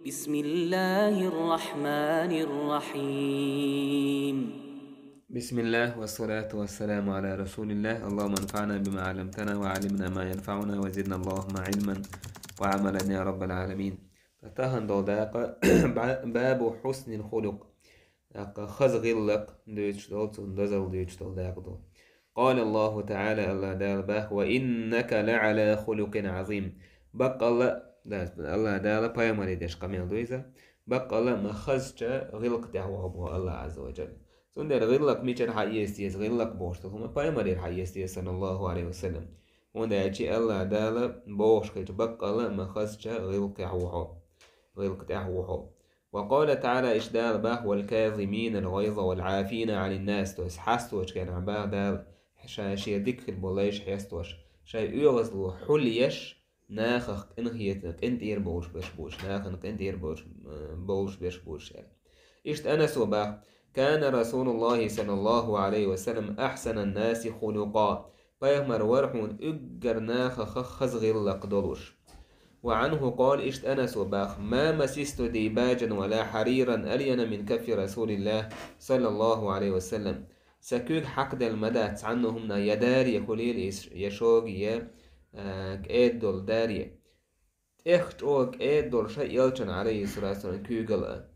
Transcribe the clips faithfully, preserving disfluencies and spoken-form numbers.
بسم الله الرحمن الرحيم. بسم الله والصلاة والسلام على رسول الله. اللهم انفعنا بما علمتنا وعلمنا ما ينفعنا وزدنا اللهم علما وعملا يا رب العالمين. Тахан дол дакъа باب حسن الخلق. Дакъа хаза гӀиллакх дуьйцуш долу, цунна дозалла дуьйцуш долу дакъа ду. قال الله تعالى, Аллах Дала бах: وإنك لعلى خلق عظيم. Баккъалла, да, Аллах Дала пайхамаре деш къамел ду иза. Баккъалла ма хазча гӀиллакх тӀехь ву боху Аллах Азза ва Джалла. Цундела гӀиллакх мичара хьаэца деза, гӀиллакх бохуш долу хӀума пайхамарера хьаэца деза, саллаллаху алейхи ва саллям. ХӀунда аьлча Аллах Дала бохуш хилча, баккъалла ма хазча гӀиллакх тӀехь ву хьо. ГӀиллакх тӀехь ву хьо. وقال تعالى, иштта Дала бах: والكاظمين الغيظ والعافين عن الناس. То есть хьасточу кхерахь бах Дала, ша шен дика хир болу лайш хьестош, шайн оьгӀазло хьулъеш, нахах къинхетам, къинтӀера болуш берш болуш, нахана къинтӀера болуш, э, болуш берш болуш аьлла. Иштта Анасо бах: كان رسول الله صلى الله عليه وسلم أحسن الناس خلقا. Пайхамар вара хьуна уггар нахах хаза гӀиллакх долуш. وعنه قال, иштта Анасо бах: ما مسست ديباجا ولا حريرا ألين من كف رسول الله صلى الله عليه وسلم. Сан куьг хьакхаделла ма дац цхьанна хӀуманах, я даре хуьлийла иза, я шога, я, а, кӀеда долу даре. ТӀех чӀогӀа кӀеда долуш элчан, алейхиссалату вассалам, куьйгалла.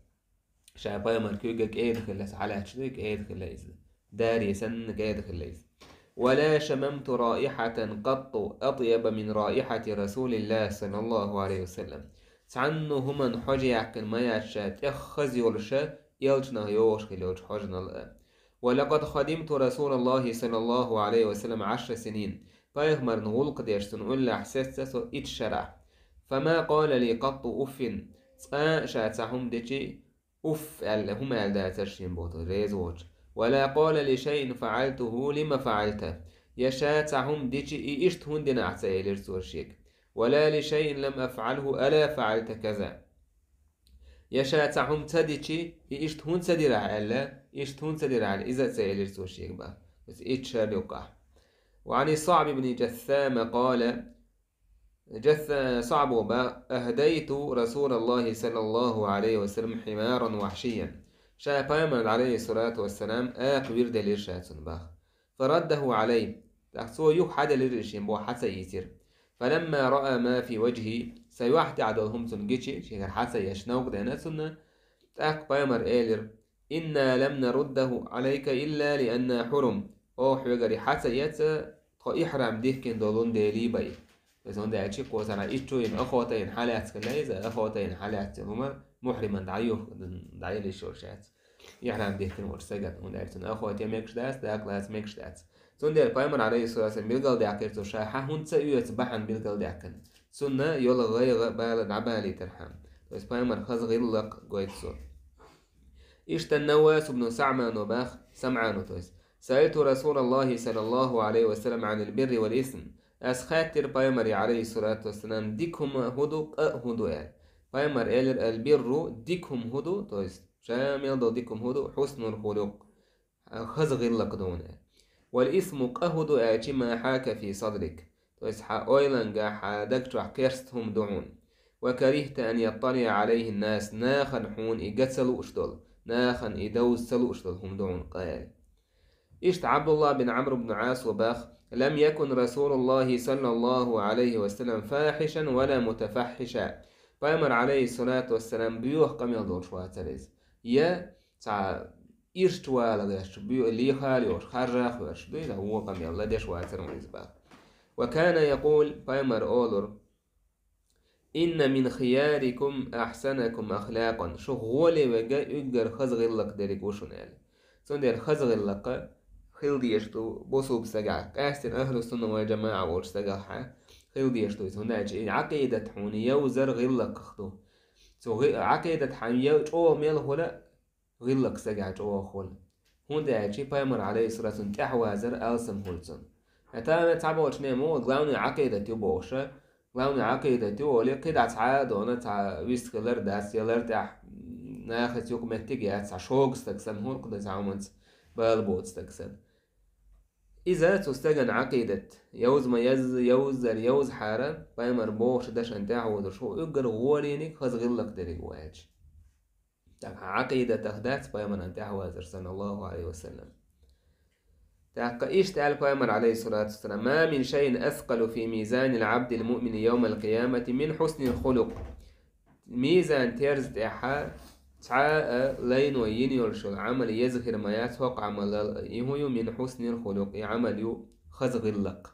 Ша пайхамар куьйга кӀеда хилла, хьалаьтташ дуй, кӀеда хилла иза. Даре санна кӀеда хилла иза. ولا شممت رائحة قط أطيب من رائحة رسول الله صلى الله عليه وسلم. Цхьанна хӀуманна хьожа яьккхина ма яц ша тӀех хаза йолуша, элчанах йогӀуш хилла йолчу хьожанал а. ولقد خدمت رسول الله صلى الله عليه وسلم عشر سنين. Пайхамарна гӀуллакх деш цунна уллехь сецна со итт шарахь. فما قال لي قط أف. Цкъа а ша цхьа хӀума дичи, уф аьлла, хӀума аьлла дацара шен боху, реза воцуш. ولا قال لشيء فعلته لم فعلته. Я ша цхьа хӀума дичи, и иштта хӀунда дина ахь ца элира цо шега. ولا لشيء لم أفعله ألا فعلت كذا. Я ша цхьа хӀума ца дичи, и иштта хӀунда ца дира ахь аьлла, иштта хӀунда ца дира ахь аьлла, иза а ца элира цо шега бах. Иза итт шар юккъахь. وعن الصعب بن جثامة قال, Джасса-, СаӀбо бах: أهديت رسول الله صلى الله عليه وسلم حمارا وحشيا. Ша пайхамарна, алейхиссалату вассалам, акха вир делира ша цунна бах. فرده علي. ТӀаккха цо юха хьаделира шен боху, хьа ца ийцира. فلما رأى ما في وجهي, сан юьхь тӀехь долу хӀума цунна гичи, шегара хьа ца еш, новкъа деана цунна. ТӀаккха пайхамар элира: إنا لم نرده عليك إلا لأنا حرم. Оха хьоьгара и хьа ца эца, тхо ихьрам дихкина долун делий бай. Иза хӀунда аьлча кхо сарахь итт чу йина, охота йина хьалаьцна хилла иза, охота йина хьалаьцна хӀума мухьриман дӀайо-, дӀайилла йиш йолуш яц. Ихьрам дихкина волчу стагана, хӀунда аьлча цунна охота ян мегаш дац, дакъа лаца мегаш дац. Цундела пайхамар, алейхиссалату вассалам, билгалдаьккхира цо, ша хьуна ца оьцу бахьана билгалдаьккхина. Цунна йолу гӀайгӀа, бала дӀабалийтархьама. То есть пайхамар хаза гӀиллакх гойту цо. Иштта Навас ибн СаӀмано бах, СамӀано, то есть: سألت رسول الله صلى الله عليه وسلم عن البر والإثم. Ас хаьттира пайхамаре, алейхиссалату вассалам, дика хӀума хӀун ду, къа хӀун ду аьлла. Пайхамар элира: البر, дика хӀума хӀун ду, то есть ша мел долу дика хӀума хӀун ду, حسن الخلق, хаза гӀиллакх ду хьуна. والإثم, къа хӀун ду аьлчи, ما حاك في صدرك. То есть хьан ойланга, хьан даг чохь керста хӀума ду хьуна. وكرهت أن يطلع عليه الناس, нахана хьуна и ган ца лууш долу, нахана и довза ца лууш долу хӀума ду хьуна къа аьлла. Иштта Абдулла бин Амр бин Ӏасо бах: لم يكن رسول الله صلى الله عليه وسلم فاحشا ولا متفحشا. Пайхамар, алейхиссалату вассалам, боьха къамел долуш вацара иза. Я цхьа ирча вала гӀерташ, боьха лехала йолуш, харжа а хьоьжуш, дуй, вон къамел ладеш вацара ван иза бах. وكان يقول, пайхамар олура: إن من خياركم أحسنكم أخلاقا. Шух гӀоле верг уггар хаза гӀиллакх дерг ву шуна аьлла. Цундела хаза гӀиллакх хила дезаш ду бусулба стагахь, къаьстина ахьлу сунна вал джамаӀа волчу стагахь хила дезаш ду иза, хӀунда аьлча и Ӏакъидат хьуна йовзар гӀиллакхах ду. Цу гӀи-, Ӏакъидат хьан йов чӀогӀа мел хуьла, гӀиллакх стагехь чӀогӀа хуьла. ХӀунда аьлча пайхамар, алейхиссалату вассалам, тӀаьхьавазар алсам хуьлу цунна. Ткъа цхьаболчу нахана ма ву, главный Ӏакъидат ю бохуша, главный Ӏакъидат ю олий, кхидӀа цхьа а дона, цхьа вист хилар дац, я лар тӀехь нахаца юкъаметтиг яц, цхьа шога стаг санна хӀунда кху дан цхьа хӀуманца бала боцу стаг санна. Иза цу стеган Ӏакъидат, йовза ма йовзза, йовззара йовзахьара, пайхамар бохучу дашан тӀаьхьа вузуш ву, уггар гӀолийниг хаза гӀиллакх дерриг ву аьлча. ТӀаккха Ӏакъидатах дац пайхамаран тӀаьхьавазар, саллаллаху Ӏалайхи ва саллам. ТӀаккха иштта аьлла пайхамар, Ӏалайхи ссалату вассалам: «ما من شيء أثقل في ميزان العبد المؤمن يوم القيامة من حسن الخلق». Мизан терза тӀехьа цхьа а лайно йина йолуш йолу Ӏамал еза хир ма яц хӀокху Ӏамалал, и хӀун ю, мин хьуснил хулукъ, и Ӏамал ю хаза гӀиллакх.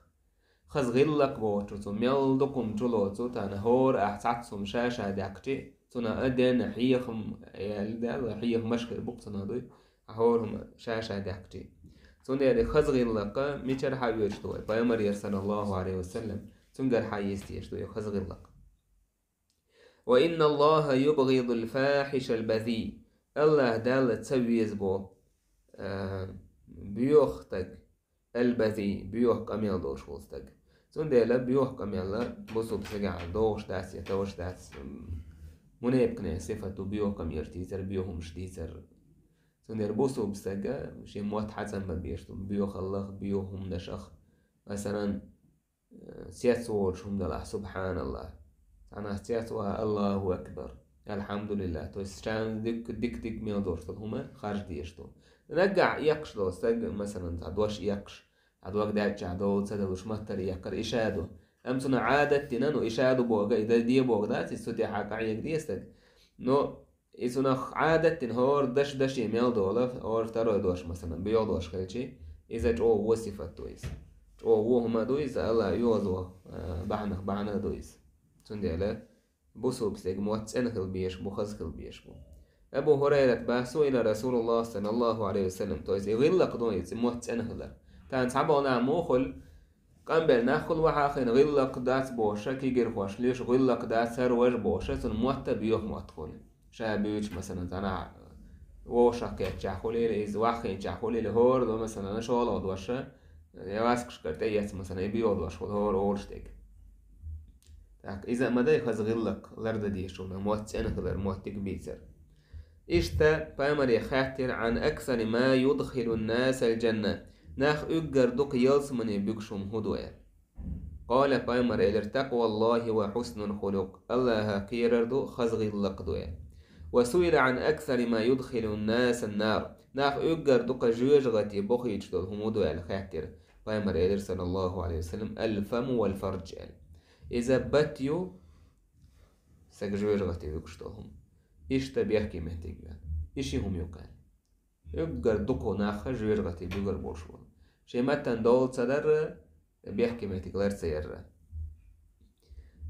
Хаза гӀиллакх бохучу цу мел дукха хӀума чулоцу, тахана хӀора ахь цхьацца хӀума ша-ша даьккхичи, цунах а ден хьехам, яьлла Далла, хьехамаш хир бу-кх цунах дуй, ахь хӀора хӀума ша-ша даьккхичи. Цундела и хаза гӀиллакх мичара хьаоьцуш ду вай? Пайхамарера, саллаллаху Ӏалайхи ва саллам, цуьнгара хьайистеш ду и хаза гӀиллакх. «وإن الله يبغض الفاحش البذيء». АллахӀ Далла ца веза бо, а, боьха стаг, аль-базий, боьха къамел долуш волу стаг. Цундела боьха къамел бусулба стагехь догӀуш дац я товш дац, м, мунепикъан сифат ду боьха къамелаш дийцар, боьха хӀумаш дийцар. Цундела бусулба стага шен мотт хьацӀанбан безаш ду боьхаллах, боьха хӀуманашах. Масалан, сец волуш хӀума далахь, субхьаналлахӀ. Цхьаннах сец ваха, Аллаху акбар, алхьамдулиллахӀ. То есть, ша дика, дика, дика мел долуш долу хӀума харжа дезаш ду. Наггахь эккхаш долу стаг, масалан, цхьа дош эккхаш, цхьа дог даьллачохь дола ца далуш, маттара эккхар, и ша ду. Амма цунах Ӏадат дина, ну, и ша ду боху, и де боху дац, иза цу тӀехь къахьега деза стаг. Но и цунах Ӏадат дина хӀора даш-даше мел долу, хӀора второй дош, масалан, боьха дош хилчи, иза чӀогӀа вон сифат ду иза. ЧӀогӀа вон хӀума ду иза, АллахӀ оьгӀазвахна, а, бахьанах бахьана а ду иза. Цундела бусулба стеган мотт цӀена хила безаш бу, хаза хила безаш бу. Абу ХӀурайрата боху: «سئل رسول الله صلى الله عليه وسلم». То есть и гӀиллакх ду иза, мотт цӀена хилар. Тахана цхьаболу нах муха хуьлу, къамбелла нах хуьлу вахьа хиъна, гӀиллакх дац бохуш, кегийрхошна луьйш, гӀиллакх дац, хӀара важа бохуш, цуьнан мотт а боьха мотт хуьлу. Ша буьйцуш, масалан, цхьанхьа вовшах кеччахь хуьлийла, иза ваххийначохь хуьлийла, хӀора ду, масалан, шолгӀа дош, я васкашкара тӀеэцна, масалан, и боьха дош хуьлу хӀора олуш дерг. ТӀаккха иза а ма дай хаза гӀиллакх лардан дезаш, мотт цӀена хилар, мотт дика бийцар. Иштта пайхамаре хаьттира: «عن أكثر ما يدخل الناس الجنة». Нах уггар дукха ялсамане буьгуш хӀума хӀун ду аьлла. Къала, пайхамар элира: «تقوى الله وحسن الخلق». АллахӀах кхерар ду, хаза гӀиллакх ду аьлла. «وسئل عن أكثر ما يدخل الناس النار». Нах уггар дукха жоьжахате бохуьйтуш долу хӀума хӀун ду аьлла хаьттира. Пайхамар элира, саллаллаху Ӏалайхи ва саллам: «الفم والفرج» аьлла. Иза бат ю, стаг жоьжахате вуьгуш долу хӀума. Иштта бехке меттиг ю. И ши хӀума ю-кх аьлла. Уггар дукха нах жоьжахате буьгур болуш болу. Шен маттана дола ца дарра, бехке меттиг лар ца ярра.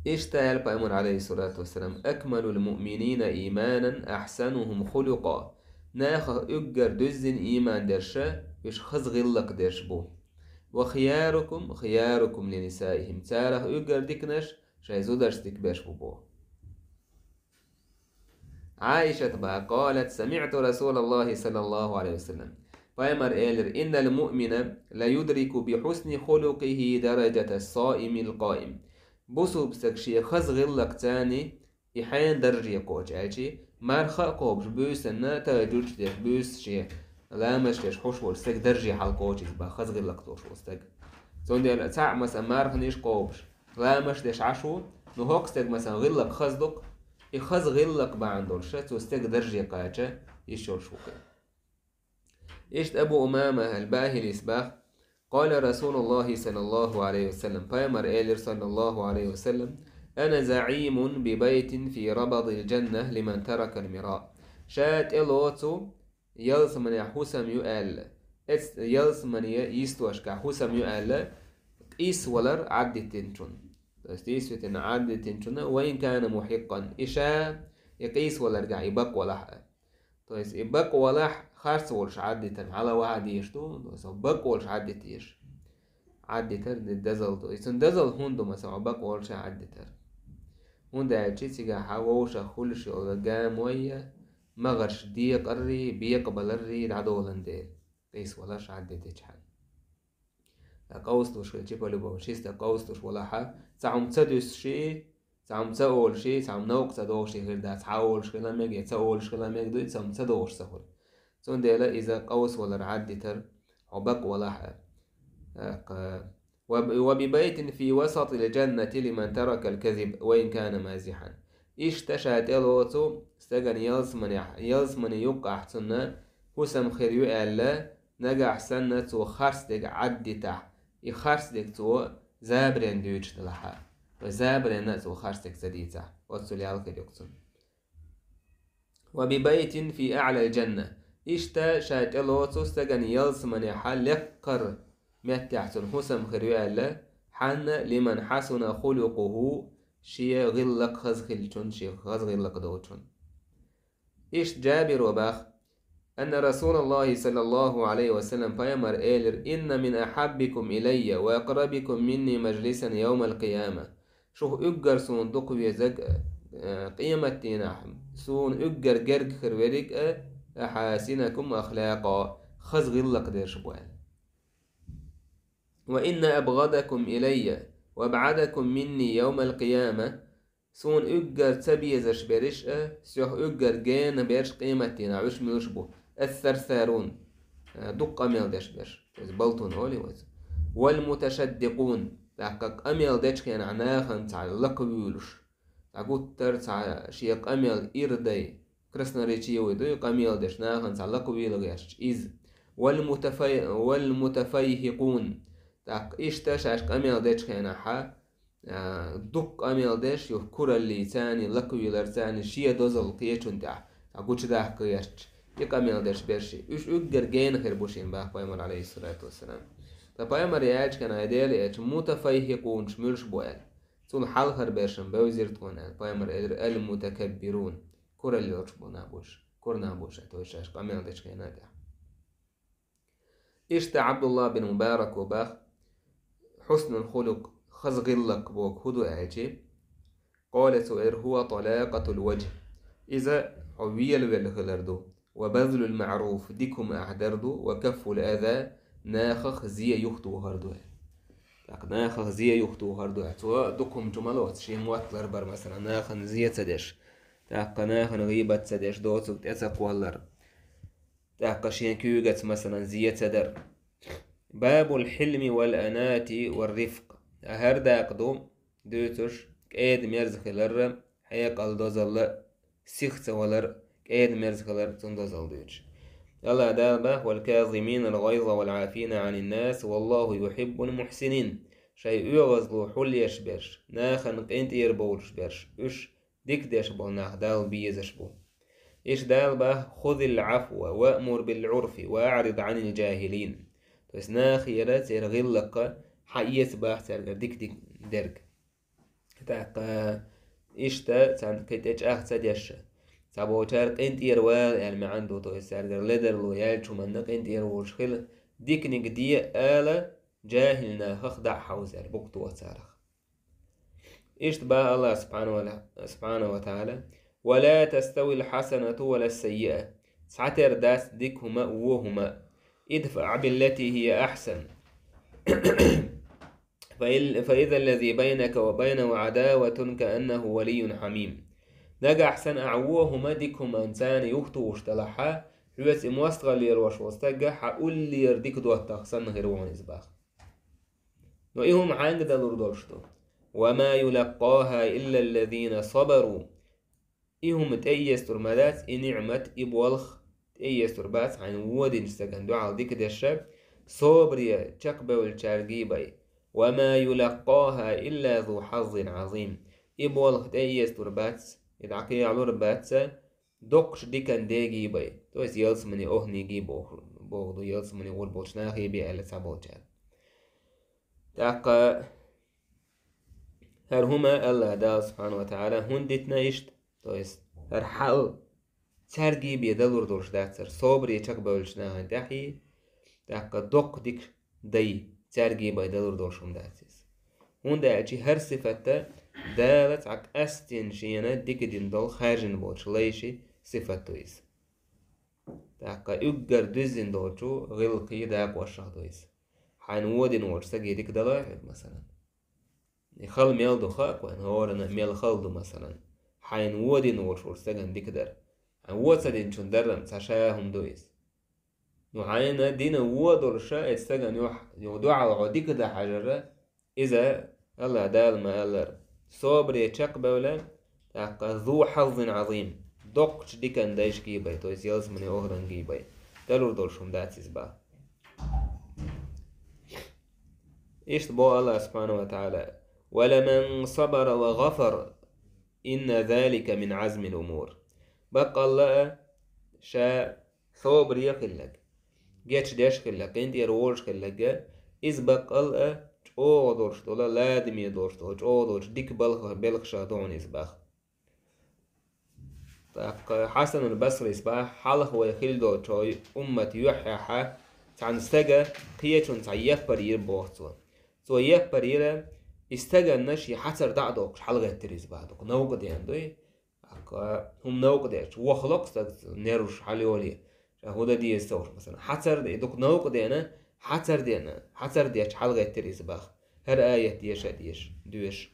Иштта аьлла пайхамар, Ӏалайхи ссалату вассалам: «أكمل المؤمنين إيمانا أحسنهم خلقا». Нахах уггар дуьззина ийман дерш, уьш хаза гӀиллакх дерш бу. «وخياركم خياركم لنسائهم». Царах уггар диканаш шайн зударшца дика берш бу боху. Ӏаишата боху, قالت: «سمعت رسول الله صلى الله عليه وسلم». Пайхамар элира: «إن المؤمن ليدرك بحسن خلقه درجة الصائم القائم». Бусулба стаг шен хаза гӀиллакхца и хьенан дарже кхочу аьлчи, марха а кхобуш, буьйсанна тахажжуд деш, буьйса шен ламазаш деш хьуш волчу стеган дарже хьалкхочу иза боху, хаза гӀиллакх долуш волу стаг. Цундела цхьаъ, масалан, марханаш а кхобуш, ламазаш деш Ӏаш ву, ну хӀокху стеган, масалан, гӀиллакх хаза ду-кх, и хаза гӀиллакх бахьана долуш цу стеган дарже кхача йиш йолуш ву-кх. Иштта Абу Умама аль-Бахилис боху: «قال رسول الله صلى الله عليه وسلم». Пайхамар элира, саллаллаху Ӏалайхи ва саллам: «أنا زعيم ببيت في ربض الجنة لمن ترك المراء». Ша тӀелоцу ялсаманехь хӀусам ю аьлла, эц-, ялсамане йистошкахь хӀусам ю аьлла, къийса валар Ӏаддитинчунна. То есть, действительно, Ӏаддитинчунна, «وإن كان محقا», и ша и къийса валаргахь и бакъ валахь а. То есть, и бакъ валахь, харц волуш Ӏаддитар, хьала ваха дезаш ду, то есть, бакъ волуш Ӏаддитийша. Ӏаддитар ди дозалла ду. И цуьнан дозалла хӀунда ду, масала, бакъ волуш Ӏаддитар? ХӀунда аьлча цигахь вовшах хуьлуш йолу гамойя, магӀарш декъаррий, бекъабаларрий дӀадолан дела, къийса валарш Ӏаддитичхьана. Ткъа къовсалуш хилчи, по-любому, ши стаг къовсалуш валахьа, цхьа хӀума ца дуьссуший, цхьа хӀума ца олуший, цхьа хӀума новкъа ца дохуший хир дац, хьан олуш хила мега, я ца олуш хила мега дуй, цхьа хӀума ца дохуш ца хуьлу. Цундела иза къовса валар Ӏаддитар, хьо бакъ валахь а. ТӀаккха: «وب-، وببيت في وسط الجنة لمن ترك الكذب وإن كان مازحا». Иштта ша тӀелоцу стагана ялсаманехь, ялсамани юккъахь цунна хӀусам хир ю аьлла, нагахь санна цо харцдерг Ӏаддитахь, и харцдерг цо забаренна дуьйцуш делахь а, вай забаренна а цо харцдерг ца дийцахь, оццул ял хир ю-кх цунна. «وببيت في أعلى الجنة». Иштта ша тӀелоцу стагана ялсаманехь лекхара меттехь цунна хӀусам хир ю аьлла, хьанна: «لمن حسن خلقه», шен гӀиллакх хаза хиллачун, шен хаза гӀиллакх долчун. Иштта Джабиро бах: «أن رسول الله صلى الله عليه وسلم», пайхамар элира: «إن من أحبكم إلي وأقربكم مني مجلسا يوم القيامة». Шух уггар суна дукха везаг, э, къематдийнахь суна уггар герга хир верг а, «أحاسنكم أخلاقا», хаза гӀиллакх дерш бу аьлла. «وإن أبغضكم إلي وأبعدكم مني يوم القيامة», суна уггар ца безаш берш а, соьх уггар гена берш къематдийнахь уьш муьлш бу? «الثرثارون», э, дукха къамел деш берш, то есть балтун олий вайца. «والمتشدقون», тӀаккха къамел дечу хенахь нахана цхьа лакха вуьйлуш, цхьа гуттар а цхьа шен къамел ирдай, красноречивый дуй, къамел деш нахана цхьа лакха вуьйла гӀерташ иза. «والمتفي-، والمتفيهقون», тӀаккха иштта шаьш къамел дечу хенахь а, а, дукха къамел деш, юха кураллица а, лакхавийларца а, шен дозалла кхечун тӀехь, а, гучудаккха гӀерташ, и къамел деш берш, уьш уггар гена хир бу шена бах пайхамар, алейхиссалату вассалам. Ткъа пайхамар яьлча хенахь, ай Дела элча, «متفيهقون»-ш муьлш бу аьлла. Цул хьалхара бершам бевзира тхуна аьлла. Пайхамар элира: «المتكبرون». Куралла йолуш бу нах бу уьш. Кура нах бу уьш, то есть шаьш къамел дечу хенахь тӀехь. Иштта Ӏабдулла бин Мубарако бах: «حسن الخلق», хаза гӀиллакх боху хӀун ду аьлчи, къола, цо элира: «هو طلاقة الوجه». Иза хьо велавелла хилар ду. «وبذل المعروف», дика хӀума ахь дар ду, «وكف الأذى», нахах зе юхатухар ду. ТӀаккха нахах зе юхатухар ду. Цо дукха хӀума чу ма лоцу, шен мотт ларбар, масалан, нахана зе ца деш. ТӀаккха нахана гӀийбат ца деш, доцург тӀе ца кхоллар. ТӀаккха шен куьйгаца, масалан, зе ца дар. «باب الحلم والأناة والرفق». ХӀара дакъа ду дуьйцуш кӀеда-мерза хиларра, хьекъал, дозалла, сих ца валар, кӀеда-мерза хилар, цунна дозалла дуьйцуш. АллахӀ Дала бах: «والكاظمين الغيظ والعافين عن الناس والله يحب المحسنين». Шайн оьгӀазло хьулъеш берш, нахана къинтӀера бовлуш берш, уьш дика деш болу нах Далла безаш бу. Иштта Дала бах: «خذ العفو وأمر بالعرف وأعرض عن الجاهلين». То есть нахера церан гӀиллакха хьаэца бах цаьргара дика-дика дерг. ТӀаккха иштта царна кхин тӀе чӀагӀ ца деш, цхьаболчара къинтӀера вала аьлла маьӀна ду, то есть цаьргара ледарло яьллачу хӀуманна къинтӀера волуш хила, диканиг де ала, жахӀил нахах дӀа а хьовза аьлла, букъ тоха царах. Иштта бах АллахӀа субхьана ва, субхьана ва тагӀала: «ولا تستوي الحسنة ولا السيئة». Цхьатера дац дика хӀума а, вон хӀума а. «ادفع بالتي هي أحسن». «فإن-، فإذا الذي بينك وبينه عداوة كأنه ولي حميم». Нагахь санна ахь вон хӀума дика хӀуманца юхатухуш делахь, хьоьца и мостагӀалла лелош волу стаг хьан уллера дика доттагӀа санна хир ву хьуна иза бах. Но и хӀума хьаьнга далур долуш ду? «وما يلقاها إلا الذين صبروا». И хӀума тӀеэцалур ма дац, и ниӀмат, и болх тӀеэцалур бац хьайна вон динчу стагана дуьхьал дика деш, собаре чекхбевллачаьргий бен. «وما يلقاها إلا ذو حظ عظيم». И болх тӀеэцалур бац, и дӀакхехьалур бац, доккхачу дикан дегий бен, то есть ялсамане охӀнигий боху, боху ду, ялсамане гӀур болчу нахе бен аьлла цхьаболчара. ТӀаккха хӀара хӀума АллахӀ Дала субхьана ва тагӀала хӀунда дитина иштта, то есть хӀара хьал цаьргий бен далур долуш дац хӀара, собаре чекхбевллачу нахана тӀаьхьий, тӀаккха доккха дика дай, цаьргий бен далур долуш хӀума дац иза. ХӀунда аьлча хӀара сифатта Дала цхьа къаьстина шена дика дина долу хаьржина болчу лайши сифат ду иза. ТӀаккха уггар дуьззина долчу гӀиллакхий дакъошах ду иза. Хьайна вон дина волчу стаге дика далахь хьоьга, масалан. И хала мел ду хаьа кхуьнан, хӀоранна мел хала ду, масалан. Хьайна вон дина волуш волчу стагана дика дар. Хьайна вон ца динчун дарран цхьа ша хӀума ду иза. Ну, хьайна дина вон долуш, эцу стагана юхь, юха дуьхьал хьо дика дан хьажар, иза, АллахӀ Дала ма-аллара, собаре чекхбевлла, тӀаккха зу хьаззин Ӏазим, доккхачу дикан дайшкий бай, то есть ялсамане охӀлангий бай, далур долуш хӀума дац иза бах. Иштта боху АллахӀ субхьанаху ва тагӀала: «Ва ламан сабара ва гӀафар, инна залика мин Ӏазмил умур». Баккъалла а ша собаре хилларг, гечдеш хилларг, къинтӀера вожаш хилларг, иза баккъалла а чӀогӀа долуш долу, ладаме долуш долу, чӀогӀа долчу дика балха-, белхашах ду хьуна иза бах. ТӀаккха Хьасанул Басрис бах, хьалха вай хилла долчу уммат юьххьехьа цхьана стага кхечунна цхьа яппар йира боху цо. Цо яппар йира, и стаганна шен хьацар дӀа а доккхуш, хьалагӀеттира иза бах, дукха новкъа деана дуй. ТӀаккха хӀума новкъа деача, вохлакх стаг нерваш хьалайоле, ша хӀун дан деза ца хууш, масалан, хьацар де, дукха новкъа деана, хьацар деана, хьацар деча хьалагӀеттира иза бах. ХӀара аят деша а деша, доьшуш: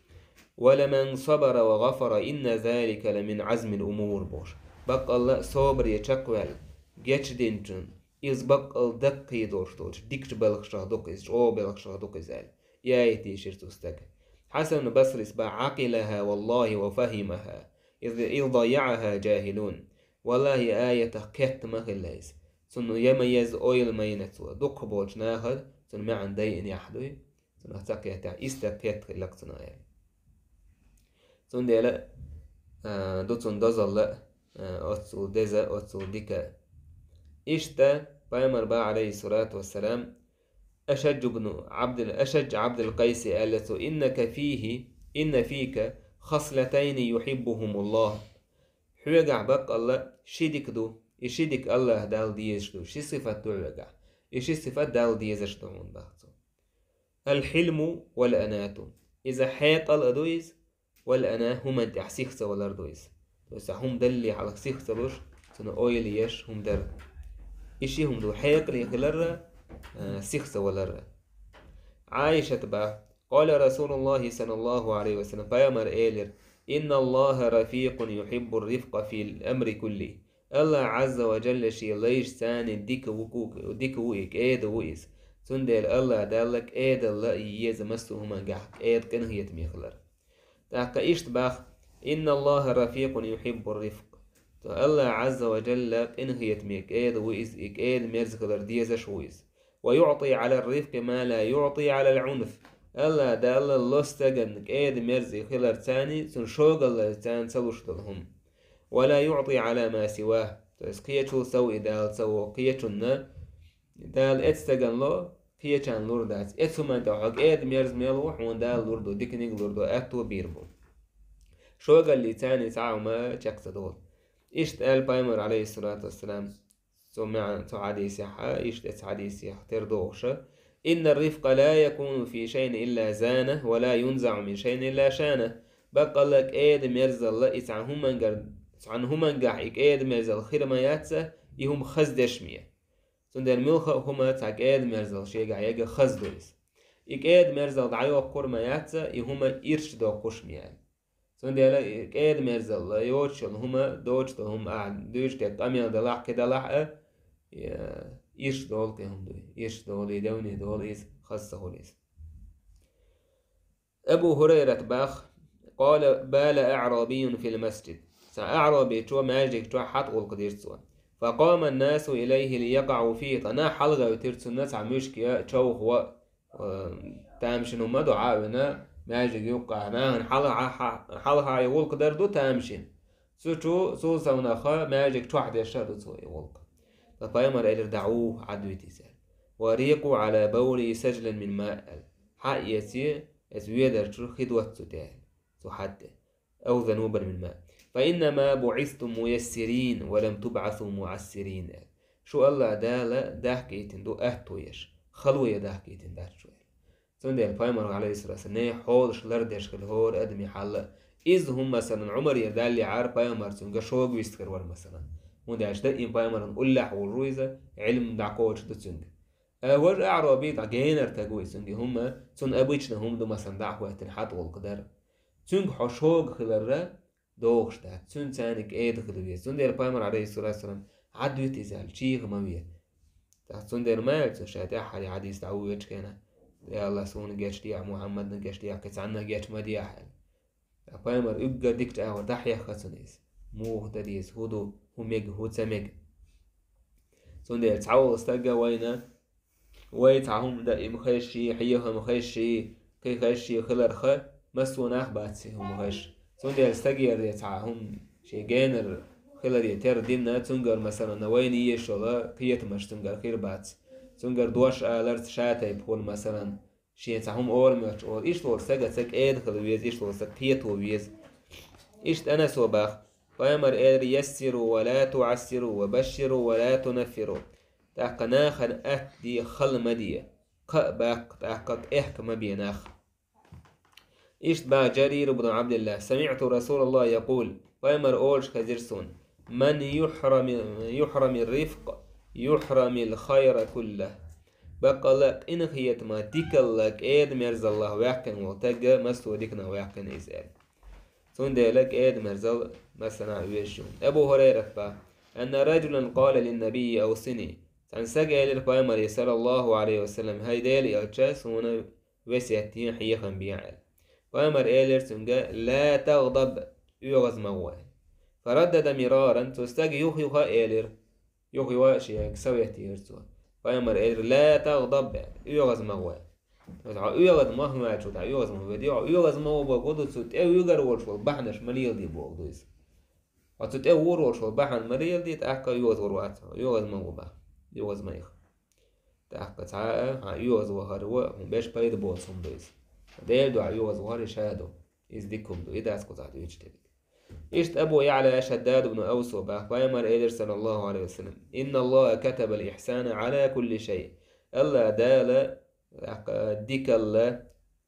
«Ва ламан сабара ва гӀафара, инна залика ламин Ӏазмил умур», бохуш. Баккъалла а собаре чекхваьлла, гечдинчун, иза баккъалла даккхий долуш долчу дикачу белхашах ду-кх иза, чӀогӀа белхашах ду-кх иза аьлла. И аят дийшира цу стага. Хьасанул Басрис бах: «Ӏакъилаха валлахӀи ва фахӀимаха, из, из дайяӀаха жахӀилун». Валлахьи, аятах кхетта ма хилла иза. Цунна я ма еза ойла ма йина цо. Дукхахболчу наха цунна маьӀна дайинехь дуй, цунах ца кхетахь, и стаг кхетта хиллакх цунах аьлла. Цундела, а, ду цунна дозалла, а, оццул деза, оццул дика. Иштта пайхамар бах, Ӏалайхиссалату вассалам, Ашаджу бну Ӏабдил, Ашаджу Ӏабдил Къайси аьлла цо: «Иннака фихи, инна фика хаслатайни юхиббухумуллах». Хьоьгахь баккъалла ши дика ду, и ши дика АллахӀ Далла дезаш ду, ши сифат ду хьоьгахь. И ши сифат Далла дезаш ду хьуна бах цо. Ал-хьилму вал-анату. Иза хьекъал а ду иза, вал-ана, хӀуманна тӀехь сих ца валар ду иза. То есть, хӀума далле хьалха сих ца луш, цунна ойла еш хӀума дар. И ши хӀума ду: хьекъале хиларра, а, сих ца валарра. Ӏайшат бах: «Къала Расулуллахи саллаллаху Ӏалайхи ва саллам», пайхамар элира: «Инналлаха рафикъун юхиббур рифкъа фил амри кулли». АллахӀ Ӏазза ва Жалла шен лайшца дика ву, дика ву и, кӀеда ву иза. Цундела АллахӀ Далла кӀедалла а еза массо а хӀумангахь, кӀеда къинхетаме хилар. ТӀаккха иштта бах: «Инналлаха рафикъун юхиббур рифкъ». То АллахӀ Ӏазза ва Жалла къинхетаме кӀеда ву иза, и кӀеда мерза хилар дезаш ву иза. «Ва юъти Ӏалар рифкъи ма ла юъти Ӏалал Ӏунф». АллахӀ Далла ло стагана кӀеда мерза хилар царний, цунна шогалла царна ца луш долу хӀума. «Ва ла юъти Ӏала ма сивах». То есть кхечул сов и Дала ца во, кхечунна Дала эцу стагана ло, кхечарна лур дац. Эцу хӀуманна тӀехь хьо кӀеда мерза мел ву, хьуна Дала лур ду, диканиг лур ду, аьтто бийр бу. Шогаллий царний цхьа а хӀума чекх ца долу. Иштта аьлла пайхамар, Ӏалайхиссалату вассалам, цу маьӀна, цу хьадисехь, иштта эцу хьадисехь тера догӀуша: «Инна рифкъа ла якуну фи шайин илла зана, ва ла юнзаӀу мин шайин илла шана». Баккъалла кӀеда мерзалла и цхьана хӀумангар-, цхьана хӀумангахь и кӀеда мерзалла хир ма яц, и хӀума хаздеш ма я. Цундела муьлхха а хӀума цхьа кӀеда мерзалла шегахь яга хаза ду иза. И кӀеда мерзалла дӀайоккхур ма яц, и хӀума ирча доккхуш ма яьлла. Цундела и кӀеда мерзалла йоцуш йолу хӀума, доцуш долу хӀума ахьа дуьйцуш дерг къамел далахь, кхин далахь а, я, ирча долу кхин хӀума дуй. Ирча долу, и девне долу иза, хаза ца хуьлу иза. Абу ХӀурайрат бах: «Къала бала аърабиюн фил масджид». Цхьа аърабичо маьждиг чохь хьатӀа гӀуллакх дира цо. «Факъама ан-насу илайхи лиякъаӀу фихи». Ткъа нах хьалагӀевтира цунна цхьа муьшка, човхо, а, тамашийна хӀума ду, Ӏа а вина, маьждиг юккъехь нахана хьалха, хьалха и гӀуллакх дар ду тамашийна. Цу чу, цул совнаха маьждиг чохь деш а ду цо и гӀуллакх. Ткъа пайхамар элира: «ДаӀуху, Ӏадвита иза». «Ва рикъу Ӏала бавлихи сажлан мин маъ». Хьа а эций, эцу ведар чуьра хи доццу тӀе, цу хьатӀе. «Ау занубан мин маъ. Фа иннама буъистум муяссирин, ва лам тубъасу муъассирин». Шу АллахӀ Дала дахкийтина ду атто еш, хало ян дахкийтина дац шу. Цундела пайхамар, Ӏалайхиссалату вассалам, нехан хьолаш лардеш хила хӀора адамийн хьал а. Иза хӀума, масалан, Ӏумарера даллехьара, пайхамар цуьнга шога вист хир вара, масалан. ХӀунда аьлча даим пайхамаран уллехь волуш ву иза, Ӏилма дӀакхочуш ду цуьнга. А важа аъраби дӀа генара таг ву иза, цуьнга и хӀума, цунна обычно хӀума ду, масалан, дӀа а хӀоьттина хьатӀа гӀуллакх дар. Цуьнга хьо шога хиларра догӀуш дац, цуьнца цхьаьна кӀеда хила веза. Цундела пайхамар, Ӏалайхиссалату вассалам, Ӏадвита иза аьлла, чӀогӀа ма ве. ТӀаккха цундела ма аьлла цо ша тӀаьххьара хьадис дӀавоьдучу хенахь: «Я АллахӀ, суна гечдехьа, Мухьаммадна гечдехьа, кхин цхьанна гечма дехьа», аьлла. ТӀаккха пайхамар уггар дика чӀагӀо дӀахьехна цунна иза. Муха дан деза, хӀун ду, хӀун мега, хӀун ца мега. Цундела цхьаволу стага вайна, вай цхьа хӀума даим хезчий, хьехам хезчий, кхин хезчий хиларх, массо а нах бац и хӀума хезаш. Цундела стагера цхьа хӀума шен генара хиларе тера дина, цуьнгара, масалан, вайна езаш йолу кхетамаш цуьнгара хир бац. Цуьнгара дош аларца ша тайпа хуьлу, масалан, шен цхьа хӀума ора моьттуш олу. Иштта волу стага ца кӀеда хила веза, иштта волу стаг кхето веза. Иштта Анаса боху: пайхамар элира: «Яссиру ва ла туӀассиру, ва башширу ва ла тунаффиру». ТӀаккха нахана атта де, хала ма де, кхаъ баккха, тӀаккха кӀехка ма бе нах. Иштта боху Джарир ибн Абдилла: «СамиӀту Расулаллах якъул», пайхамар олуш хезира суна: «Ман юхьрами, юхьрами рифкъ, юхьрамил хайра куллах». Баккъалла а къинхетамах, дикаллах, кӀеда-мерзаллах ваьккхина волу стаг массо а диканах ваьккхина иза аьлла. Цундела кӀеда-мерзалла массанхьа везаш ю. Абу Хурайрата боху: «Анна раджулан къала линнабийи авсини». Цхьана стага элира пайхамаре, саллаллаху Ӏалайхи ва саллам: «ХӀай Делан элча, суна весет е, хьехам бе», аьлла. Пайхамар элира цуьнга: «Ла тагъдаб, оьгӀаз ма гӀо». Фараддада мираран, цу стага юха-юха а элира. Юха-юха а шега совет йира цо. Пайхамар элира: «Ла тагъдаб», оьгӀаз ма гӀо. Хьо оьгӀаз ма хӀун ваьлча, тӀаккха оьгӀаз ма веде, хьо оьгӀаз ма гӀо бохург ду, цу тӀе вуьгур волуш волу бахьанаш ма леладе бохург ду иза. Хьо цу тӀе вуьгур волуш волу бахьана ма леладе, тӀаккха оьгӀаз вуьгур вац хьо, оьгӀаз ма гӀо боху, оьгӀаз ма яха. ТӀаккха цхьа а, хьан оьгӀаз вахар ву, хьуна берш пайда боцу хӀума ду иза. Делан дуьхьа оьгӀаз вахар и ша ду. Иза дика хӀума ду, и дац кхузахь дуьйцуш дерг. Иштта Абу Яъла Шаддад ибн Авсо боху, пайхамар элира, саллаллаху Ӏалайхи ва саллам: «Инна Аллаха катабал ихьсана Ӏала кулли шай». Алла Дала, тӀаккха, дикалла,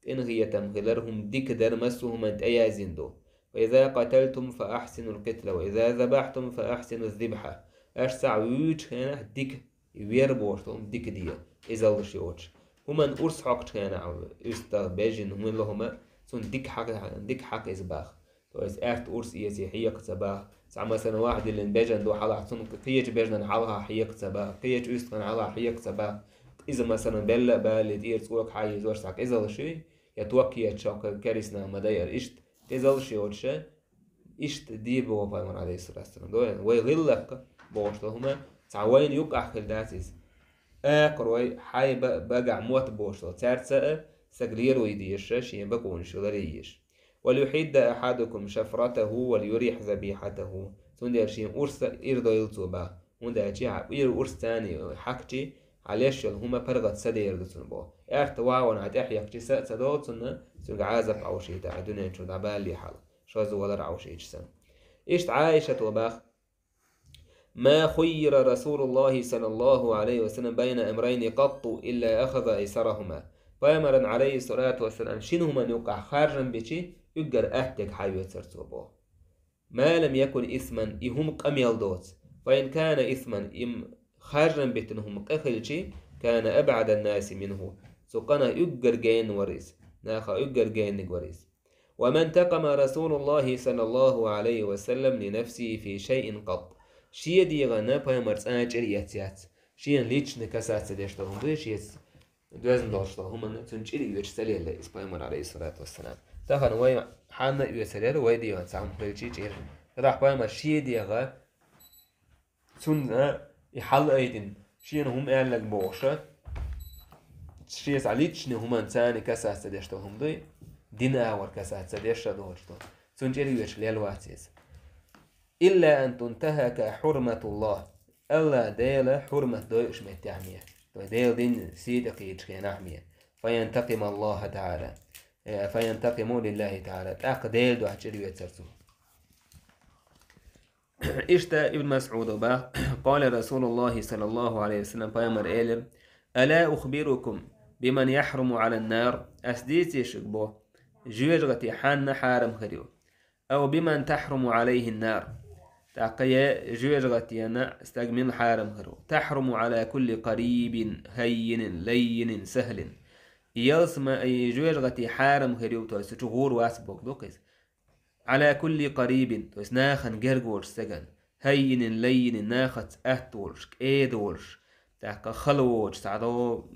къинхетам хилар, хӀума дика дар массо а хӀуманна тӀеяздина ду. «Фа иза къаталтум, фа ахьсинул къитла, ва иза забахьтум, фа ахьсинуз зибхьа». Аша цхьаъ вуьйчу хенахь дика, вер бохуш долу хӀума дика де, изаллаш йоцуш. ХӀуманна урс хьокхучу хенахь, уьстагӀ, бежана, хӀума ло хӀума, цунна дика хьакха, дика хьакха иза боху. То есть аьрта урс эций хьекха ца боху. Цхьа, масалан, ваха диллина бежана ду хьалха, цунна кхечу бежанна хьалха хьекха ца боху, кхечу уьстагӀна хьалха хьекха ца боху. Иза, масалан, белла а балале, тӀера цӀока хьан йизош цхьа къизаллаш юй, я ток еччо кериснах ма дайара. Иштта къизаллаш йоцуша, иштта де боху пайхамар, алейхиссалату вассалам. Дой, вай гӀиллакх бохуш долу хӀума цхьа вайна юккъахь хир дац иза. Акхарой, хьайба, багахь мотт бохуш долу цаьрца а саг леруй дезаш, шен бакъонаш ларъе езаш. «Валюхидда ахьадукум шафратаху валюрих забихьатаху». Цундела шен урс а ирдойла цо боху. ХӀунда аьлча хьан ира урс царний хьакхчи, хьан леш йолу хӀума паргӀат ца дер ду цунна боху. Аьрта вахана хьан тӀехь яхчи са а ца догӀу цунна, цуьнга Ӏазап Ӏовшийта, хьан дуьнен чу дӀабалле хьала, шозза валар Ӏовшийча санна. Иштта Ӏайшата боху: «Ма хуййира Расулуллахи саллаллаху Ӏалайхи ва саллам байна амрайни къатту илла ахаза айсарахума». Пайхамаран, алейхиссалату вассалам, шина хӀуманна юккъахь харжам бичи, уггар аттег хьайоьцура цо боху. «Ма лам якун исман», и хӀума къамел доцу. «Фа ин кана исман», им харжам битина хӀума къа хилчи, «кана абъадан наси минху». Цу къанах уггар генна вара иза. Наха уггар генниг вара иза. «Ва ман такъама Расулуллахи саллаллаху Ӏалайхи ва саллам ли нафсихи фи шайин къат». Шен дегӀана пайхамар цкъа а чӀир эцна яц. Шена лично касаться деш долу хӀума дуй, шеца доьзна долуш долу хӀуманна цунна чӀир оьцуш ца лелла иза пайхамар, алейхиссалату вассалам. Тахана вай хьанна а оьцур яра, вай дегӀана цхьа хӀума хилчи чӀир. ТӀаккха пайхамар шен дегӀа цунна и хьал айдина, шена хӀума аьлларг бохуша, шеца личный хӀуманна царна касаться деш долу хӀума дуй, дина агӀор касаться деш а долуш долу. Цунна чӀир оьцуш лелла вац иза. «Илла ан тунтахака хьурматуллах». Алла Дела хьурмат дойуш меттехь ме. То есть Дела дин сийта кхийчу хенахь ме. «Фаянтакъима Аллаха та'ала». Э, «фаянтакъиму лиллахи та'ала». ТӀаккха Дела дуьхьа чӀир оьцура цо. Иштта Ибн Масъуда боху: «Къала Расулуллахи саллаллаху Ӏалайхи ва саллам», пайхамар элира: «Ала ухбирукум биман яхруму Ӏалан нар?» Ас дийций шуьга боху, жоьжахати хьанна хьарам хир ю? «Ау биман тахруму Ӏалайхин нар?» ТӀаккха я жоьжахатина стаг мила хьарам хир ву? «Тахруму Ӏала кулли къарибин, хаййинин, лаййинин, сахлин». И ялсамани, и жоьжахати хьарам хир ю, то есть цу чу гӀур вац боху ду-кх иза. «Ӏала кулли къарибин», то есть нахана герга волуш стагана, «хаййинин, лаййинин», нахаца атта волуш, кӀеда волуш, ТӀаккха хала воцуш, цхьа догӀу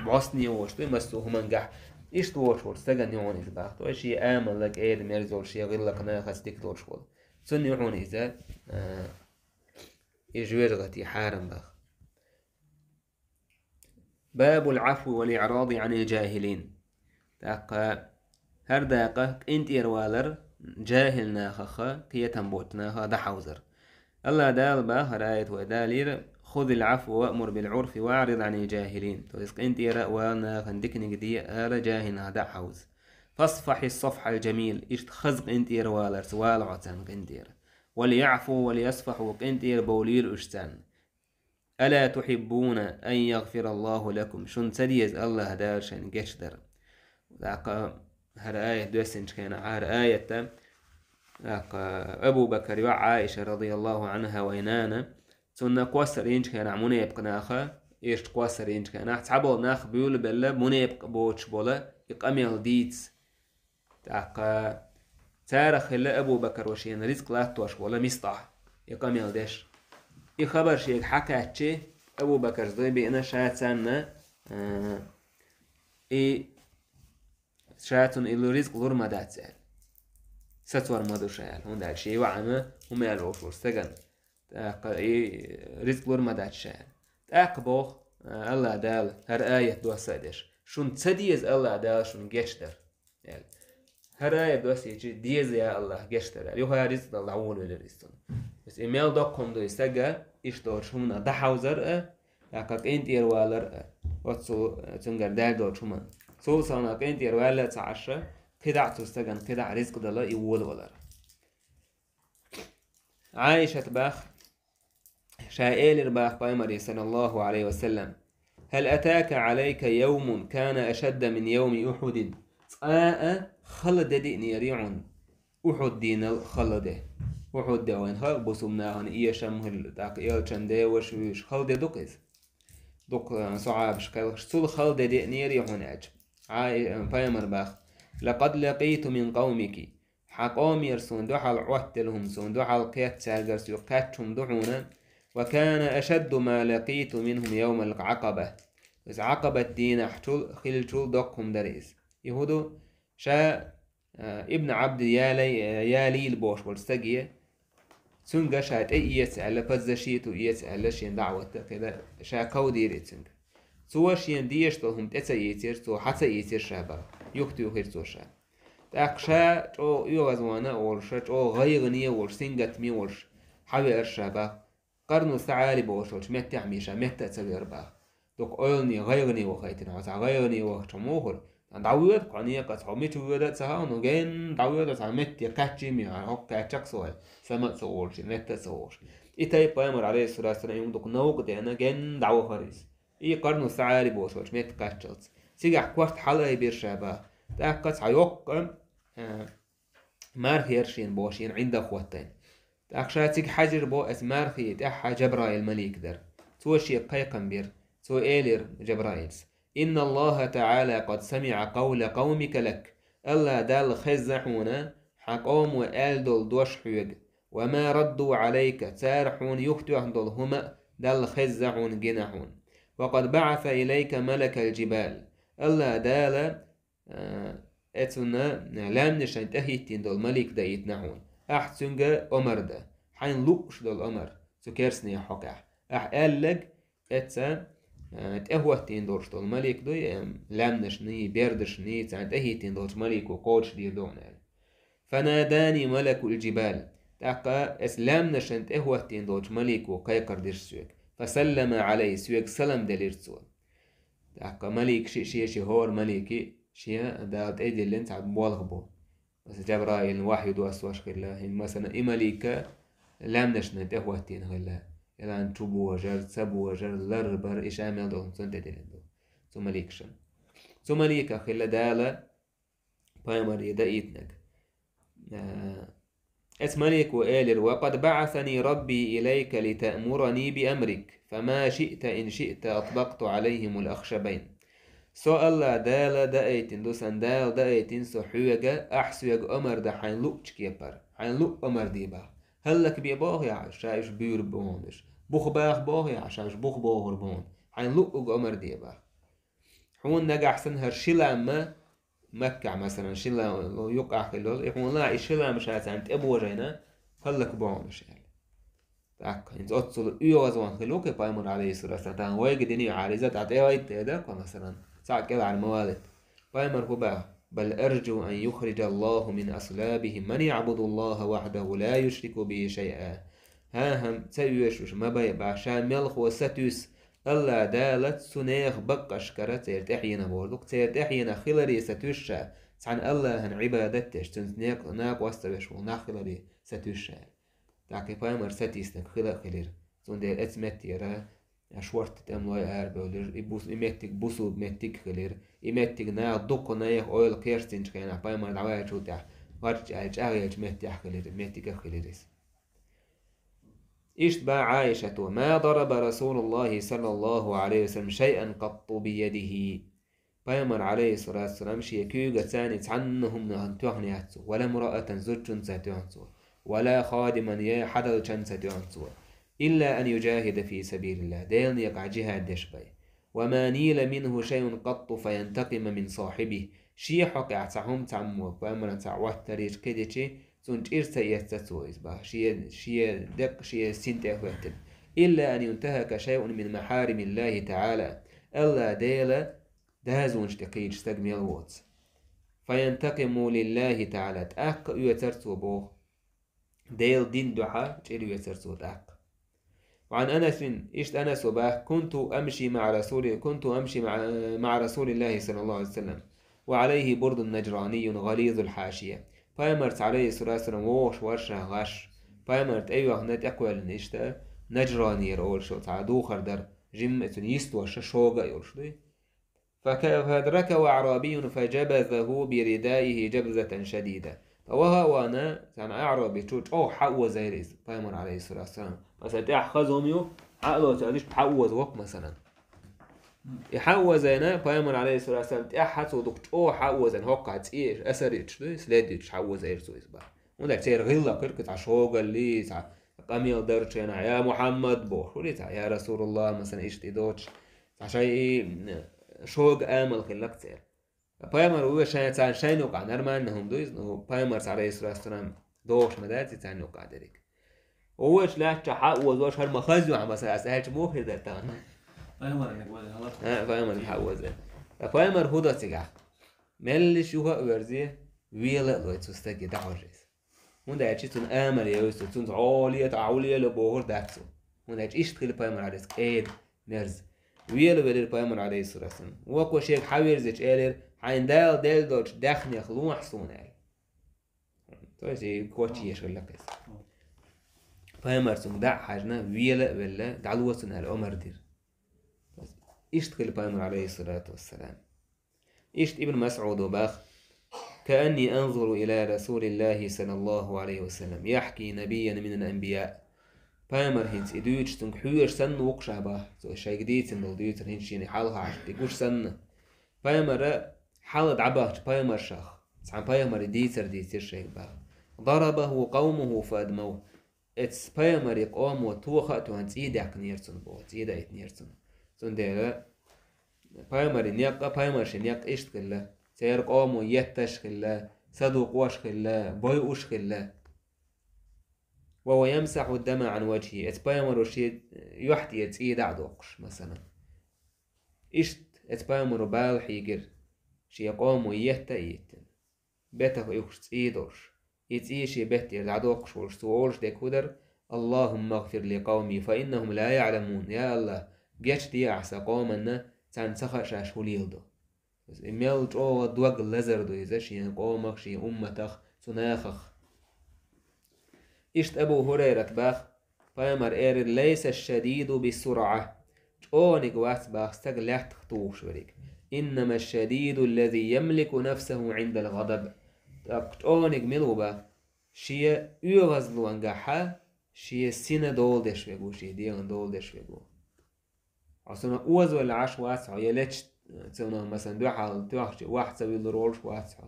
бӀостанехь воцуш ду массо а хӀумангахь. Иштта воцуш волчу стагана ю хьуна иза бах. Той шен амалла кӀеда-мерза йолуш, шен гӀиллакх нахаца дика долуш волу. Цунна ю хьуна иза, а, и жоьжахати хьарам бах. Бабул Ӏафви вал иӀради Ӏанил жахилин. ТӀаккха хӀара дакъа къинтӀера валар жахил нахаха, кхетам боцу нахаха дӀахьовзар. Алла Дала бах хӀара аят вай далийра: «Хузил Ӏафва ваъмур бил Ӏурфи ваърид Ӏанил жахилин». То есть къинтӀера а вала нахана диканиг де ала, жахил наха дӀа а хьовза. «Фасфахьис сафхьал жамил», иштта хаза къинтӀера валарца вала хьо царна къинтӀера. «Вал яӀфу вал ясфахьу», къинтӀера бовлийла уьш царна. «Ала тухьиббуна ан ягъфира Аллаху лакум?» Шуна ца деза Аллаха Дала шайна гечдар? ТӀаккха хӀара аят доьссинчу хенахь, хӀара аятта, тӀаккха Абу Бакар йоӀ Ӏаиша радияллаху Ӏанха вай нана, цунна кхоссар йинчу хенахь мунепакъ наха, иштта кхоссар йинчу хенахь, цхьаболу нах буьйлабелла мунепакъ боцуш бола и къамел дийца. ТӀаккха царах хилла Абу Бакар ва шена ризкъ латтош волу МистӀахь, и къамел деш. И хабар шега хьакхаьччи, Абу Бакарс дуй биъна ша царна, а, и ша цунна и ризкъ лур ма дац аьлла. Сацор ма ду ша аьлла. ХӀунда аьлча шен йоӀана хӀума аьлла волуш волу стагана. ТӀаккха и ризкъ лур ма дац ша аьлла. ТӀаккха боху, а, Алла Дала, хӀара аят досса а деш: «Шуна ца деза Алла Дала шуна гечдар?» аьлла. ХӀара аят доссийчи: «Деза, я Аллах, гечдар», аьлла. Юха ризкъ дала дӀаволавелира иза цунна. Иза и мел доккха хӀума ду и стага, иштта долчу хӀуманах дӀахьовзар а, тӀаккха къинтӀера валар а, оццул, а, цуьнгара даьлла долчу хӀуманна. Цул сов къинтӀера ваьлла а ца Ӏаш, кхидӀа а цу стагана кхидӀа а ризкъ дала и волавалар. Ӏаишат бах, ша элира бах Пайхамаре, саллаллаху Ӏалайхи ва саллам: «Хьал атака Ӏалайка йовмун кана ашадда мин йовми Ухьудин?» Цкъа а хала де диънера хьуна Ухьуд дийнал хала де. Ухьуд де вайн халкъ бусулба нахана эшам хилла, тӀаккха элчан деваш вуьйш хала де ду-кх иза. Дукха, а, сахьабаш кхелхаш, цул хала де диънера хьуна аьлча. Ӏай-, а, Пайхамар бах: «Лакъад лакъиту мин къавмики». Хьан къомера суна дуьхьал Ӏоттаделла хӀума, суна дуьхьал кхетта цаьргара соьга кхаьчна хӀума ду хьуна. «Ва кана ашадду ма лакъиту минхум йовмал Ӏакъаба». Иза Ӏакъабат дийнахьчул хиллачул доккха хӀума дара иза. И хӀун ду? Ша, а, Ибн Ӏабди Ялай-, Ялийла бохуш болчу стаге, цуьнга ша тӀе эца аьлла, подзащиту эца аьлла, шен даӀват а кхидӀа, ша ков дийра и цуьнга. Цо шена дезаш долу хӀума тӀе ца ийцира, цо хьа ца ийцира ша бах, юхатуьйхира цо ша. ТӀаккха ша чӀогӀа оьгӀазвахана а волуш, ша чӀогӀа гӀайгӀане а волуш, сингаттаме а волуш, хьавеара ша бах. Къарну СаӀалиба бохуш болчу меттехь миша метта а ца веара бах. Дукха ойлане, гӀайгӀане вахийтина, хьо цхьа гӀайгӀане вахча мухура. ДӀавоьду-кх хьо некъаца, хьо мича воьду а ца хаьа, ну гена дӀавоьду, цхьа метте кхаьччий ме, хьо кхаьчча-кх со вай, сама а ца волуш, метта а ца вогӀуш. И тайпа Пайхамар, Ӏалайхиссалату вассалам, юха дукха новкъа деана, гена дӀавахара иза. И Къарну СаӀалиба бохуш болчу метта кхаччалц. Цигахь корта хьалаайбира ша бах. ТӀаккха цхьа йоккха, а, марха яра шена боху, шена ӀиндагӀ хӀоттайна. ТӀаккха ша цига хьаьжира боху, аса мархи тӀаьххьа Жабраил малик дара. Цо шега кхайкхам бира. Цо элира Жабраилс: «Инна Аллаха таӀала къад самиӀа къавла къавмика лак». Алла Далла хезна хьуна хьан къомо аьлла долу дош хьоьга. «Ва ма радду Ӏалайка», цара хьуна юхатоьхна долу хӀума а Далла хезна хьуна, гина хьуна. «Ва къад баӀаса илайка малакал жибал». Алла Дала, а, эцунна лаьмнашан тӀехӀиттийна долу малик даийтина хьуна. Ахь цуьнга омар дан. Хьайна лууш долу омар цу керстанех хьокъехь. Ахь аьллаг, эца, а, тӀехӀоттийна долуш долу малик дуй, эм, лаьмнашний, бердашний, царна тӀехӀиттийна долчу малико кхочушдийр ду хьуна аьлла. «Фанадани малакул жибал». ТӀаккха эца лаьмнашан тӀехӀоттийна долчу малико кхайкхар дира соьга. «Фасаллама Ӏалай», соьга салам делира цо. ТӀаккха малик ши, шен ши хӀора малики, шен Дала тӀедиллина цхьа болх бу. Масала, Жабраилна вахью доссош хилла, хӀинца, масала, и малика лаьмнашна тӀехӀоттийна хилла. Илан чу божар, ца божар, лар бар, и ша мел долу цунна тӀедиллина ду. Цу маликашан. Цу малика хилла Дала пайхамаре даийтинарг. А, эцу малико элира: «Ва къад баӀасани Рабби илайка литаъмурани би амрик, фама шиъта ин шиъта атбакъту Ӏалайхимул ахшабайн». Со Алла Дала даийтина ду, сан Дала даийтина со хьоьга, ахь соьга омар дан хьайн луъучу кепара. Хьайн луъ омар де бах. ХӀаллакбе боху яхь, ша уьш буьйр боху уьш. Бух баха боху яхь, ша уьш бух бохур боху. Хьайна луъуг омар де бах. Хьуна нагахь санна хӀара ши лам Маккахь, масалан, ши лам юкъахь хилла йолу, и хьуна лан и ши лам ша царна тӀебожийна, хӀаллакбохуш аьлла. ТӀаккха, хӀинца оццул оьгӀазвахана хилла ву кхин пайхамар, алейхиссалату вассалам, тахана вайга дина юкъара иза дӀатӀевайтта эда кхо, масалан, цхьаъ кӀелхьара ма валийта. Пайхамар хӀун бах: «Бал арджу ан юхриджаллаху мин аслабихим ман яъбудуллаха вахьдаху ла юшрику бихи шайъа». ХӀан-хӀа, ца оьшуш ма бай бах, ша мелхо сатуьйсу, Аллах Дала цу нехан баккъашкара, церан тӀаьхьенах бохург ду-кх, церан тӀаьхьенах хиларе сатуьйсу ша, цхьана Аллахьан Ӏибадат деш, цуьнца некъ-, накъост ца веш волу нах хиларе сатуьйсу ша. ТӀаккха и пайхамар сатийсинарг хила а хилира. Цундела оцу меттера шортта тӀемалой арабевлира, и бус-, и меттиг бусулба меттиг а хилира, и меттиг наха дукха нехан ойла кхерстинчу хенахь пайхамар дӀаваьллачул тӀаьхьа гӀарч аьлла чӀагӀъеллачу меттехь хилира, меттигах хилира иза. Иштта бах Ӏайшата: «Ма дараба Расулуллахи саллаллаху Ӏалайхи ва саллам шайъан къатту биядихи». Пайхамар, алейхиссалату вассалам, шен куьйгаца цхьанна хӀуманах тоьхна яц цо, ва ла мраатан, зудчунца тоьхна цо, ва ла хадиман, я хьадалчанца тоьхна цо, илла ан юджахида фи сабилиллах, Делан некъахь джихад деш бай. «Ва ма нийла минху шайъун къатту фаянтакъима мин сахьибихи». Шен хьокъехь цхьа хӀума цхьаммо пайхамарна цхьа Ӏоттарийча кхидичи, цунна чӀир ца эцна цо иза бах, шен, шен декъ шен син тӀе а хӀоьттина. «Илла ан юнтахака шайъун мин махьаримиллахи таӀала». Аллах Делан дазонаш тӀе кхийдаш стаг мел воцу. «Фаянтакъиму лиллахи таӀала», тӀаккха оьцура цо боху. Делан дин дуьхьа чӀир оьцура цо тӀаккха. Ва Ӏан Анасин, иштта Анаса бах: «Кунту амши маӀа Расули-, кунту амши маӀа, маӀа Расулиллахи саллаллаху Ӏалайхи ва саллам, ва Ӏалайхи бурдун наджранийюн гӀализул хьашия». Пайхамарца, алейхиссалату вассалам, вогӀуш вара ша гӀаш. Пайхамар тӀейоьхна, тӀекхоьллина иштта, наджранера олуш цхьа духар дара, жимма цуьнан йист ваша шога а йолуш дуй. «Фака-, фадракаху аӀрабийюн фаджабазаху биридаихи джабзатан шадида». Ткъа ваха а вахана, цхьана аӀрабичо чӀогӀа хьаозийра иза, пайхамар, алейхиссалату вассалам. Масала, тӀехь хаза хӀума ю, хьа а лоцу, аьлла, иштта хьаоза воккха, масалан. И хьаозийна, пайхамар, алейхиссалату вассалам, тӀехь хьа цо дукха чӀогӀа хьаозийна, хӀоккхахь цӀе асар йиташ дуй, след йиташ хьаозийра цо иза бах. ХӀунда аьлча церан гӀиллакх хир кху цхьа шогаллий, цхьа къамел дарчу хенахь, «Я Мухьаммад», бохуш, хуьлий цхьа, «Я Расулаллах», масалан, иштта и доцуш, цхьа шайн и, м, шога амал хилла-кх церан. Пайхамар ву шайн, царна шайна юкъахь нормально хӀума ду иза, ну, пайхамарца, алейхиссалату вассалам, догӀуш ма дац и царна юкъахь дерриг. Вочу лаьттачохь хьаозош хӀара ма хаза ю хьан, масалан, ас аьлча муха хир дара тахана? Пайхамарниг вале хьалат. А, пайхамарниг хьаоза. Ткъа пайхамар хӀун до цигахь? Меллиша юха а верзе, вела а лой цу стаге дӀахьожа иза. ХӀунда аьлча цунна амар ян вуьсу, цунца хьоле, тӀаьхьа хьуле бохур дац цо. ХӀунда аьлча иштта хила пайхамар, алейхиссалату вассалам, кӀеда, мерза. Вела велира пайхамар, алейхиссалату вассалам. Вокхо шега хьаверзича элира: «Хьайна Дала делла долчу даьхнех лохьа суна», — аьлла. То есть и коча еш хилла-кх иза. Пайхамар цунга дӀа а хьаьжна, вела а велла, дӀало цунна аьлла омар дира. Иштта хила пайхамар, алейхиссалату вассалам. Иштта Ибн МасӀуда бах: «Каанни анзуру ила Расулиллахи саллаллаху Ӏалайхи ва саллам, яхьки набиян минал анбияъ». Пайхамар хӀинца и дуьйцуш цунга хьоьжуш санна ву-кх ша бах, цо шайга дийцина долу дуьйцур хӀинца шена хьалха Ӏаш, и гуш санна. Пайхамара хьала дӀабахча пайхамаршах цхьана пайхамаре дийцар дийцира шайга бах. «Дарабаху къавмуху фаадмавху». Эцу пайхамаре къомо тоха а тоьхна, цӀий даьккхинера цунна боху, цӀий даийтинера цунна. Цундела пайхамаре некъ а, пайхамарше некъ иштта хилла. Церан къомо етташ хилла, садукъош хилла, бойуш хилла. «Ва хува ямсаху дама Ӏан ваджхи». Эцу пайхамаро шен юьхь тӀера цӀий дӀа а доккхуш, масалан. Иштта эцу пайхамаро бала хьийгира, шен къомо етта а йиттина, бетах уьхуш цӀий долуш, и цӀий шен беттера дӀадоккхуш волуш, цо олуш дерг хӀун дара: «Аллахумма гӀфир ли къавми, фа иннахум ла яъламун». Я Аллах, гечде ахь сан къоманна, царна ца хаьа шаьш хӀун леладо. И мел чӀогӀа дог лазар ду иза шен къомах, шен умматах, цу нахах. Иштта Абу ХӀурайрат бах, пайхамар элира: «Лайса шадиду бисуръа». ЧӀогӀаниг вац бах стаг лаьттах тухуш верг. «Иннама шадиду ллази ямлику нафсаху Ӏиндал гӀадаб». ТӀаккха чӀогӀаниг мила ву бах? Шен оьгӀазлонгахьа шен сина дола деш верг ву, шен дегӀан дола деш верг ву. Хьо цунах озавелла Ӏаш вац хьо, я лечча цунах, масалан, дуьхьал тоьхча ваха ца вуьллур волуш вац хьо.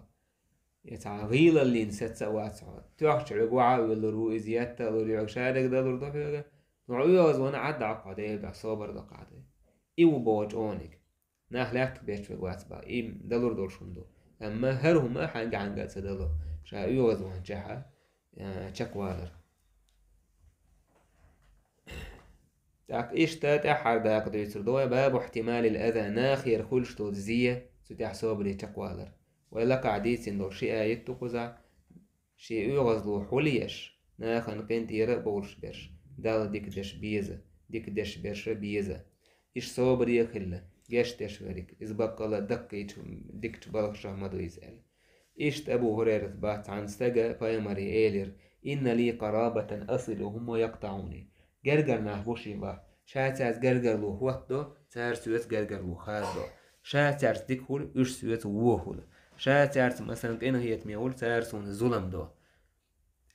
Я цхьа гӀийлаллина сецца а вац хьо. Тоьхча хьоьга ваха а вуьллур ву иза, етта а лур ю хьоьга, шадерг далур ду хьоьга. Ну, хьо оьгӀаз вахана Ӏадда Ӏа кхо Делан дуьхьа, собар до кхо Ӏа. и ву боху чӀогӀаниг. Нах лаьттах бетташ верг вац боху, и далур долуш хӀума ду. Амма хӀара хӀума хьаьнга-хьаьнга а ца дало, ша оьгӀазваханчохь а, а, чекхвалар. ТӀаккха иштта тӀаьххьара дакъа дуьйцур ду вай: бабу ихьтималил аза, нахера хуьлуш долчу зен, цу тӀехь собаре чекхвалар. Вай лакхахь дийцина долу ши аят ду кхузахь, шен оьгӀазло хьулъеш, нахана къинтӀера а бовлуш берш, Далла дика деш беза, дика деш берш а беза. Иштта собаре а хилла, гечдеш верг, иза баккъалла даккхийчу дикачу балхашах ма ду иза аьлла. Иштта Абу ХӀурайрата бац цхьана стага пайхамаре элира: «Инна ли къарабатан асилухум ва яктаӀуни». Гергара нах бу шен боху. Ша цаьрца гергарло хӀоттадо, цара соьца гергарло хададо. Ша цаьрца дика хуьлу, уьш соьца вон хуьлу. Ша цаьрца, масалан, къинхетаме хуьлу, цара суна зулам до.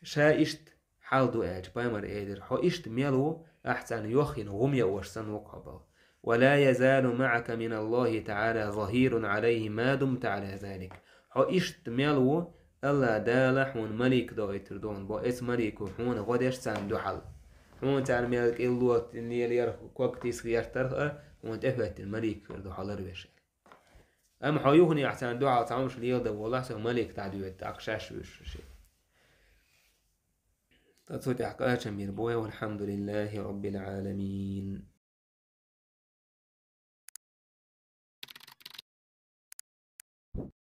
Ша иштта хьал ду аьлча, пайхамар элира: «Хьо иштта мел ву, ахь царна йохйина гӀум яош санна ву-кх хьо», – боху. «Ва ла язалу маӀака миналлахи таӀала захирун Ӏалайхи ма думта Ӏала залик». Хьо иштта мел ву, Алла Дала хьуна малик доуьйтур ду хьуна боху, эцу малико хьуна гӀо деш царна дуьхьал. Хьуна царна мел кӀилло лелаяр, ког тиса гӀертарх а, хьуна тӀехӀоьттина малик хир ду хьо ларвеш. Амма хьо юханехь царна дуьхьал цхьа хӀумаш леладан волахь, со малик дӀадоьду, тӀаккха шаьш вуьйш ши. Ткъа цу тӀехь кхачам бийр бу вай, валхьамдулиллахи роббил Ӏаламин.